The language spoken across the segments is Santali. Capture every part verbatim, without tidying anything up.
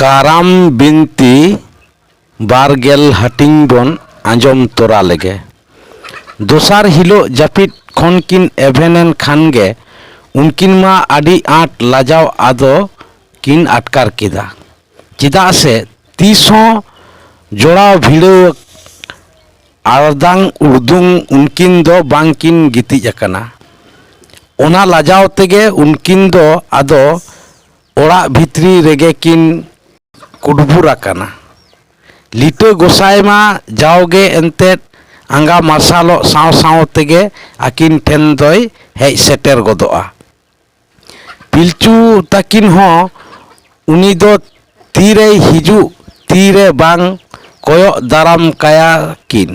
ᱠᱟᱨᱟᱢ ᱵᱤᱱᱛᱤ ᱵᱟᱨ ᱜᱮᱞ ᱦᱟᱹᱴᱤᱧ ᱵᱚᱱ ᱟᱸᱡᱚᱢ ᱛᱚᱨᱟ ᱞᱮᱜᱮ᱾ ᱫᱚᱥᱟᱨ ᱦᱤᱞᱳᱜ ᱡᱟᱹᱯᱤᱫ ᱠᱷᱚᱱ ᱠᱤᱱ ᱮᱵᱷᱮᱱ ᱮᱱ ᱠᱷᱟᱱ ᱜᱮ ᱩᱱᱠᱤᱱ ᱢᱟ ᱟᱹᱰᱤ ᱟᱸᱴ ᱞᱟᱡᱟᱣ ᱟᱫᱚ ᱠᱤᱱ ᱟᱴᱠᱟᱨ ᱠᱮᱫᱟ᱾ ᱪᱮᱫᱟᱜ ᱥᱮ ᱛᱤᱥ ᱦᱚᱸ ᱡᱚᱲᱟᱣ ᱵᱷᱤᱲᱟᱹᱣ ᱟᱨᱫᱟᱝ ᱩᱨᱫᱩᱝ ᱩᱱᱠᱤᱱ ᱫᱚ ᱵᱟᱝ ᱠᱤᱱ ᱜᱤᱛᱤᱡ ᱟᱠᱟᱱᱟ᱾ ᱚᱱᱟ ᱞᱟᱡᱟᱣ ᱛᱮᱜᱮ ᱩᱱᱠᱤᱱ ᱫᱚ ᱟᱫᱚ ᱚᱲᱟᱜ ᱵᱷᱤᱛᱨᱤ ᱨᱮᱜᱮ ᱠᱤᱱ ᱠᱩᱰᱵᱩᱨ ᱟᱠᱟᱱᱟ᱾ ᱞᱤᱴᱟᱹ ᱜᱚᱸᱥᱟᱭ ᱢᱟ ᱡᱟᱣᱜᱮ ᱮᱱᱛᱮᱫ ᱟᱸᱜᱟ ᱢᱟᱨᱥᱟᱞᱚᱜ ᱥᱟᱶ ᱥᱟᱶ ᱛᱮᱜᱮ ᱟᱹᱠᱤᱱ ᱴᱷᱮᱱ ᱫᱚᱭ ᱦᱮᱡ ᱥᱮᱴᱮᱨ ᱜᱚᱫᱚᱜᱼᱟ᱾ ᱯᱤᱞᱪᱩ ᱛᱟᱹᱠᱤᱱ ᱦᱚᱸ ᱩᱱᱤ ᱫᱚ ᱛᱤᱨᱮᱭ ᱦᱤᱡᱩᱜ, ᱛᱤᱨᱮ ᱵᱟᱝ ᱠᱚᱭᱚᱜ ᱫᱟᱨᱟᱢ ᱠᱟᱭᱟ ᱠᱤᱱ᱾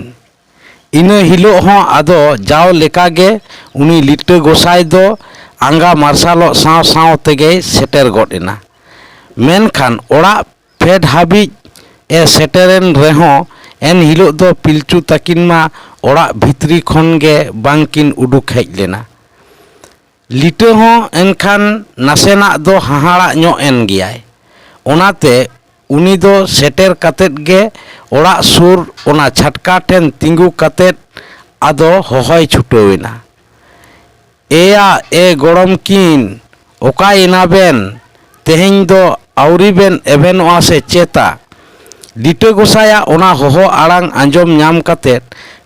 ᱤᱱᱟᱹ ᱦᱤᱞᱳᱜ ᱦᱚᱸ ᱟᱫᱚ ᱡᱟᱣ ᱞᱮᱠᱟᱜᱮ ᱩᱱᱤ ᱞᱤᱴᱟᱹ ᱜᱚᱸᱥᱟᱭ ᱫᱚ ᱟᱸᱜᱟ ᱢᱟᱨᱥᱟᱞᱚᱜ ᱥᱟᱶ ᱥᱟᱶ ᱛᱮᱜᱮᱭ ᱥᱮᱴᱮᱨ ᱜᱚᱫ ᱮᱱᱟ᱾ ᱢᱮᱱᱠᱷᱟᱱ ᱚᱲᱟᱜ ᱯᱷᱮᱰ ᱦᱟᱹᱵᱤᱡ ᱮ ᱥᱮᱴᱮᱨᱮᱱ ᱨᱮᱦᱚᱸ ᱮᱱ ᱦᱤᱞᱳᱜ ᱫᱚ ᱯᱤᱞᱪᱩ ᱛᱟᱹᱠᱤᱱ ᱢᱟ ᱚᱲᱟᱜ ᱵᱷᱤᱛᱨᱤ ᱠᱷᱚᱱ ᱜᱮ ᱵᱟᱝ ᱠᱤᱱ ᱩᱰᱩᱠ ᱦᱮᱡ ᱞᱮᱱᱟ᱾ ᱞᱤᱴᱟᱹ ᱦᱚᱸ ᱮᱱᱠᱷᱟᱱ ᱱᱟᱥᱮᱱᱟᱜ ᱫᱚ ᱦᱟᱦᱟᱲᱟᱜ ᱧᱚᱜ ᱮᱱ ᱜᱮᱭᱟᱭ᱾ ᱚᱱᱟᱛᱮ ᱩᱱᱤ ᱫᱚ ᱥᱮᱴᱮᱨ ᱠᱟᱛᱮᱫ ᱜᱮ ᱚᱲᱟᱜ ᱥᱩᱨ ᱚᱱᱟ ᱪᱷᱟᱴᱠᱟ ᱴᱷᱮᱱ ᱛᱤᱸᱜᱩ ᱠᱟᱛᱮᱫ ᱟᱫᱚ ᱦᱚᱦᱚᱭ ᱪᱷᱩᱴᱟᱹᱣ ᱮᱱᱟ, "ᱮᱭᱟ, ᱮ ᱜᱚᱲᱚᱢ ᱠᱤᱱ, ᱚᱠᱟᱭᱮᱱᱟ ᱵᱮᱱ? ᱛᱮᱦᱮᱧ ᱫᱚ ᱟᱹᱣᱨᱤ ᱵᱮᱱ ᱮᱵᱷᱮᱱᱚᱜᱼᱟ ᱥᱮ ᱪᱮᱛᱟ?" ᱞᱤᱴᱟᱹ ᱜᱚᱸᱥᱟᱭᱟᱜ ᱚᱱᱟ ᱦᱚᱦᱚ ᱟᱲᱟᱝ ᱟᱸᱡᱚᱢ ᱧᱟᱢ ᱠᱟᱛᱮᱫ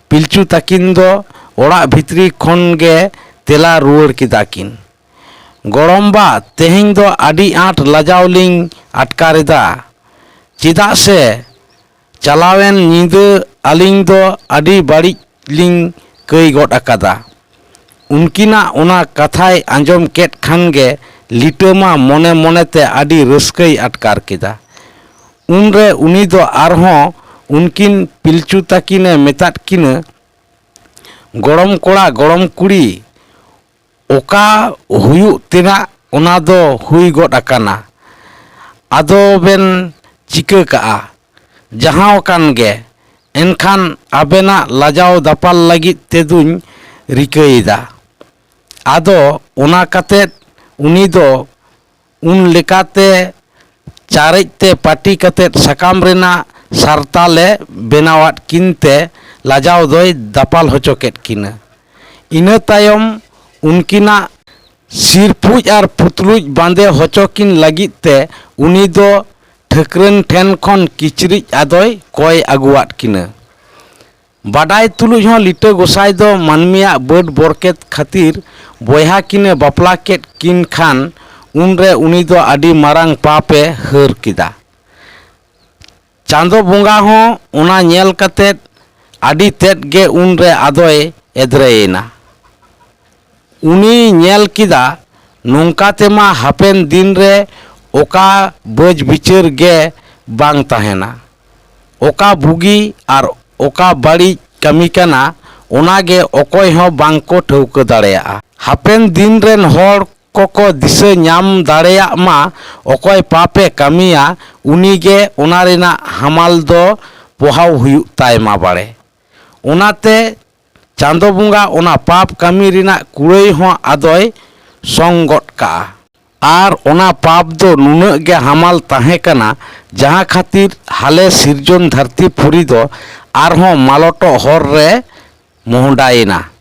ᱯᱤᱞᱪᱩ ᱛᱟᱹᱠᱤᱱ ᱫᱚ ᱚᱲᱟᱜ ᱵᱷᱤᱛᱨᱤ ᱠᱷᱚᱱ ᱜᱮ ᱛᱮᱞᱟ ᱨᱩᱣᱟᱹᱲ ᱠᱮᱫᱟ ᱠᱤᱱ, "ᱜᱚᱲᱚᱢᱵᱟ, ᱛᱮᱦᱮᱧ ᱫᱚ ᱟᱹᱰᱤ ᱟᱸᱴ ᱞᱟᱡᱟᱣ ᱞᱤᱧ ᱟᱴᱠᱟᱨᱮᱫᱟ᱾ ᱪᱮᱫᱟᱜ ᱥᱮ ᱪᱟᱞᱟᱣᱮᱱ ᱧᱤᱫᱟᱹ ᱟᱹᱞᱤᱧ ᱫᱚ ᱟᱹᱰᱤ ᱵᱟᱹᱲᱤᱡ ᱞᱤᱧ ᱠᱟᱹᱭ ᱜᱚᱫ ᱟᱠᱟᱫᱟ᱾" ᱩᱱᱠᱤᱱᱟᱜ ᱚᱱᱟ ᱠᱟᱛᱷᱟᱭ ᱟᱸᱡᱚᱢ ᱠᱮᱫ ᱠᱷᱟᱱ ᱜᱮ ᱞᱤᱴᱟᱹ ᱢᱟ ᱢᱚᱱᱮ ᱢᱚᱱᱮᱛᱮ ᱟᱹᱰᱤ ᱨᱟᱹᱥᱠᱟᱹᱭ ᱟᱴᱠᱟᱨ ᱠᱮᱫᱟ᱾ ᱩᱱᱨᱮ ᱩᱱᱤ ᱫᱚ ᱟᱨᱦᱚᱸ ᱩᱱᱠᱤᱱ ᱯᱤᱞᱪᱩ ᱛᱟᱹᱠᱤᱱᱮ ᱢᱮᱛᱟᱫ ᱠᱤᱱᱟᱹ, "ᱜᱚᱲᱚᱢ ᱠᱚᱲᱟ, ᱜᱚᱲᱚᱢ ᱠᱩᱲᱤ, ᱚᱠᱟ ᱦᱩᱭᱩᱜ ᱛᱮᱱᱟᱜ ᱚᱱᱟ ᱫᱚ ᱦᱩᱭ ᱜᱚᱫ ᱟᱠᱟᱱᱟ᱾ ᱟᱫᱚ ᱵᱮᱱ ᱪᱤᱠᱟᱹ ᱠᱟᱜᱼᱟ? ᱡᱟᱦᱟᱸ ᱟᱠᱟᱱ ᱜᱮ, ᱮᱱᱠᱷᱟᱱ ᱟᱵᱮᱱᱟᱜ ᱞᱟᱡᱟᱣ ᱫᱟᱯᱟᱞ ᱞᱟᱹᱜᱤᱫ ᱛᱮᱫᱩᱧ ᱨᱤᱠᱟᱹᱭᱮᱫᱟ᱾" ᱟᱫᱚ ᱚᱱᱟ ᱠᱟᱛᱮᱫ ᱩᱱᱤ ᱫᱚ ᱩᱱ ᱞᱮᱠᱟᱛᱮ ᱪᱟᱨᱮᱡ ᱛᱮ ᱯᱟᱹᱴᱤ ᱠᱟᱛᱮ ᱥᱟᱠᱟᱢ ᱨᱮᱱᱟᱜ ᱥᱟᱨᱛᱟᱞᱮ ᱵᱮᱱᱟᱣᱟᱫ ᱠᱤᱱ ᱛᱮ ᱞᱟᱡᱟᱣ ᱫᱚᱭ ᱫᱟᱯᱟᱞ ᱦᱚᱪᱚ ᱠᱮᱫ ᱠᱤᱱᱟ᱾ ᱤᱱᱟᱹ ᱛᱟᱭᱚᱢ ᱩᱱᱠᱤᱱᱟᱜ ᱥᱤᱨᱯᱷᱩᱡ ᱟᱨ ᱯᱩᱛᱞᱩᱡ ᱵᱟᱸᱫᱮ ᱦᱚᱪᱚ ᱠᱤᱱ ᱞᱟᱹᱜᱤᱫ ᱛᱮ ᱩᱱᱤ ᱫᱚ ᱴᱷᱟᱹᱠᱨᱟᱹᱱ ᱴᱷᱮᱱ ᱠᱷᱚᱱ ᱠᱤᱪᱨᱤᱡ ᱟᱫᱚᱭ ᱠᱚᱭ ᱟᱹᱜᱩᱣᱟᱫ ᱠᱤᱱᱟ᱾ ᱵᱟᱰᱟᱭ ᱛᱩᱞᱩᱡ ᱦᱚᱸ ᱞᱤᱴᱟᱹ ᱜᱚᱸᱥᱟᱭ ᱫᱚ ᱢᱟᱹᱱᱢᱤᱭᱟᱜ ᱵᱟᱹᱰ ᱵᱚᱨᱠᱮᱛ ᱠᱷᱟᱹᱛᱤᱨ ᱵᱚᱭᱦᱟ ᱠᱤᱱᱮ ᱵᱟᱯᱞᱟ ᱠᱮᱫ ᱠᱤᱱ ᱠᱷᱟᱱ, ᱩᱱᱨᱮ ᱩᱱᱤ ᱫᱚ ᱟᱹᱰᱤ ᱢᱟᱨᱟᱝ ᱯᱟᱯᱮ ᱦᱟᱹᱨ ᱠᱮᱫᱟ᱾ ᱪᱟᱸᱫᱚ ᱵᱚᱸᱜᱟ ᱦᱚᱸ ᱚᱱᱟ ᱧᱮᱞ ᱠᱟᱛᱮ ᱟᱹᱰᱤ ᱛᱮᱫ ᱜᱮ ᱩᱱᱨᱮ ᱟᱫᱚᱭ ᱮᱫᱽᱨᱮᱭᱮᱱᱟ᱾ ᱩᱱᱤᱭ ᱧᱮᱞ ᱠᱮᱫᱟ, ᱱᱚᱝᱠᱟ ᱛᱮᱢᱟ ᱦᱟᱯᱮᱱ ᱫᱤᱱ ᱨᱮ ᱚᱠᱟ ᱵᱟᱹᱡᱽ ᱵᱤᱪᱟᱹᱨ ᱜᱮ ᱵᱟᱝ ᱛᱟᱦᱮᱱᱟ᱾ ᱚᱠᱟ ᱵᱩᱜᱤ ᱟᱨ ᱚᱠᱟ ᱵᱟᱹᱲᱤᱡ ᱠᱟᱹᱢᱤ ᱠᱟᱱᱟ, ᱚᱱᱟ ᱜᱮ ᱚᱠᱚᱭ ᱦᱚᱸ ᱵᱟᱝ ᱠᱚ ᱴᱷᱟᱹᱣᱠᱟᱹ ᱫᱟᱲᱮᱭᱟᱜᱼᱟ᱾ ᱦᱟᱯᱮᱱ ᱫᱤᱱ ᱨᱮᱱ ᱦᱚᱲ ᱠᱚᱠᱚ ᱫᱤᱥᱟᱹ ᱧᱟᱢ ᱫᱟᱲᱮᱭᱟᱜ ᱢᱟ, ᱚᱠᱚᱭ ᱯᱟᱯᱮ ᱠᱟᱹᱢᱤᱭᱟ, ᱩᱱᱤ ᱜᱮ ᱚᱱᱟ ᱨᱮᱱᱟᱜ ᱦᱟᱢᱟᱞ ᱫᱚ ᱯᱚᱦᱟᱣ ᱦᱩᱭᱩᱜ ᱛᱟᱭ ᱢᱟ ᱵᱟᱲᱮ᱾ ᱚᱱᱟᱛᱮ ᱪᱟᱸᱫᱚ ᱵᱚᱸᱜᱟ ᱚᱱᱟ ᱯᱟᱯ ᱠᱟᱹᱢᱤ ᱨᱮᱱᱟᱜ ᱠᱩᱲᱟᱹᱭ ᱦᱚᱸ ᱟᱫᱚᱭ ᱥᱚᱝ ᱜᱚᱫ ᱠᱟᱜᱼᱟ᱾ ᱟᱨ ᱚᱱᱟ ᱯᱟᱯ ᱫᱚ ᱱᱩᱱᱟᱹᱜ ᱜᱮ ᱦᱟᱢᱟᱞ ᱛᱟᱦᱮᱸ ᱠᱟᱱᱟ, ᱡᱟᱦᱟᱸ ᱠᱷᱟᱹᱛᱤᱨ ᱦᱟᱞᱮ ᱥᱤᱨᱡᱚᱱ ᱫᱷᱟᱹᱨᱛᱤ ᱯᱩᱨᱤ ᱫᱚ ᱟᱨᱦᱚᱸ ᱢᱟᱞᱚᱴᱚᱜ ᱦᱚᱨ ᱨᱮ ᱢᱚᱦᱰᱟᱭᱮᱱᱟ᱾